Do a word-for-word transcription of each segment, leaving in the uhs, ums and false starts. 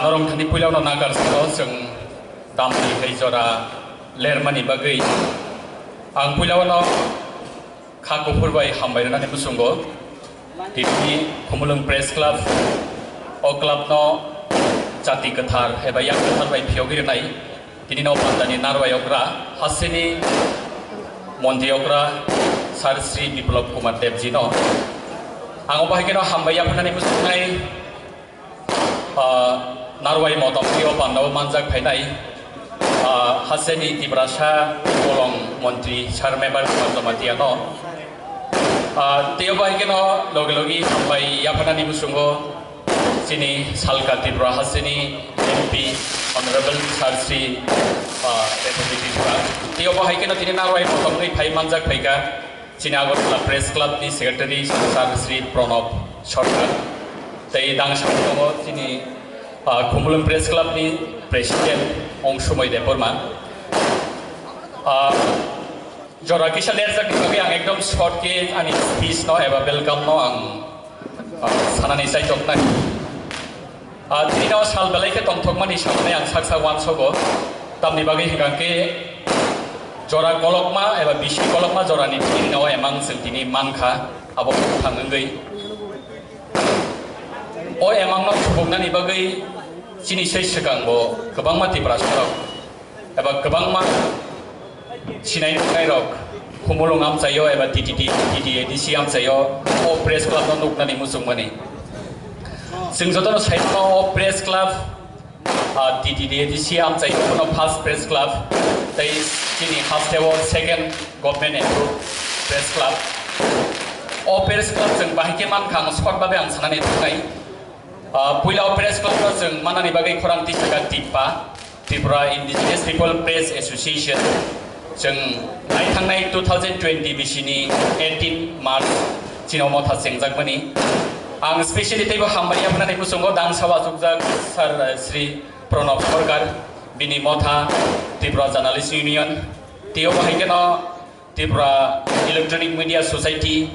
Norong thani puilano nagar salo chwng tamni hai jora lermani bagwi ang puilano kha kuphur bai hambai rwnani muchungo. Tini Khumulwng Press Club, o club no jati kwthar eba yak kwthar bai phiyogwi rwnai. Tini no pandani narwai okra hasini montri okra Sir Sri Biplab Kumar Debji no ang obo hai kheno hambai yaphanani muchungnai. Ah, narwai motom twi o pandao manjak phainai, ah, haseni Tiprasa bolong montri Sir Mebar Kumar Jamatia no. Ah, tei obo hai kheno logi logi hambai yaphanani muchungo chini Salka Tripura haseni M P Honorable Sir Sri, ah, Repu Tripura. Tei obo hai kheno tini narwai motom twi phai manjak phaikha. Chini Agartala Press Club ni Secretary Sir Sri Pranab Sarkar. Tei dang sabo tongo chini, ah, Khumulwng Press Club ni President Ongsumoi Debbarma. Ah, jora kisa lerjak ni bagwi ang ekdom short khe ani speech no eba welcome no ang, ah, sanani chaitok nai. Ah, tini no sal belai khe tongthokmani samani ang sak sak uansogo. Tamni bagwi hwnkha khe jora kolokma eba bisi kolokma jorani tini no emang chwng tini mankha, abo buphang wngwi. O emang no subuknani bagwi chini sei swkang bo kwbangma Tiprasa rok eba kwbangma sinai nuknai rok Khumulwng amchaio eba T T D, T T A D C amchaio o press club no nuknani muchungmani. Chwng jotono sai mano o press club, ah, T T D A D C amchaio bono first press club, tei chini hasteo second government approved press club. O press club chwng bahai khe mankha ang short babe ang sanani thangwi. Ah, puila o press club no chwng manani bagwi khorang tisaka TIPPA, Tripura Indigenous People Press Association. Chwng naithangnai two thousand twenty bisini eighteen March chini o motha chengjakmani. Ang specially teibo hambai yaphanani muchungo dang sawa chukjak Sir, eh, Sri Pranab Sarkar, bini motha Tripura Journalist Union, tei obo hai kheno Tripura Electronic Media Society,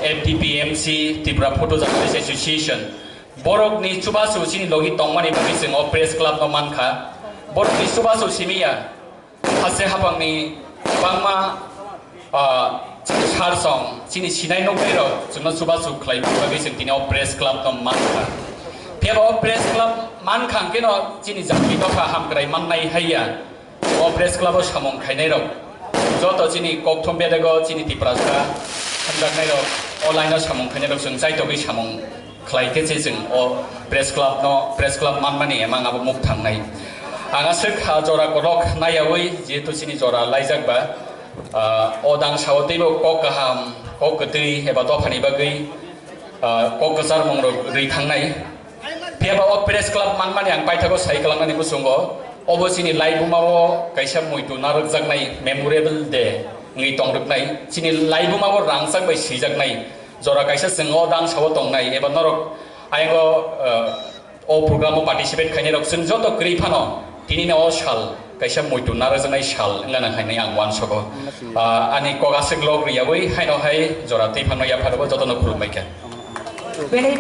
F D P M C, Tripura Photo Journalist Association. Borokni chubachu chini logi tongmani bagwi chwng o press club no mankha. Borokni chubachu simi ya. Haste hapangni bangma, ah, chini sar song, chini sinai noknai rok chwngno chubachu khlai bagwi chwng tini o press club no mankha. Phiya ba o press club mankha hwnkhe no chini jati dopha hamkrai mannai hai ya. O press club o samung khainai rok joto chini kokthum bedego chini Tiprasa hamjaknai rok o line o samung khainai rok chwng chaitogwi samung khlai khe se chwng o press club no, press club manmani emang abo muk thangnai. Ang aswk ha jora kolok naiyawi jehetu chini jora laijak ba, ah, o dang sao teibo kok kaham, kok kwtwi eba dophani bagwi, ah, kok kwcharmung rok rwi thangnai. Phiya ba o press club manmani ang paithago sai kwlangnani bwsongo, obo chini laibuma o kaisa muitu narwkjaknai memorable day wngwi tongrwknai, chini laibuma o rangchak bai swijaknai jora kaisa chwng o dang sao tongnai eba norok ayang o, eh, o program o participate khainai rok chwng joto kwrwi phano tini no o sal kaisa muitu narwkjaknai sal wngna nang hai hinwi ang uansogo. Ah, ani kok aswk lok rwyawi haino hai jora twi phano yapharwi jotono khulumbai kha. Belai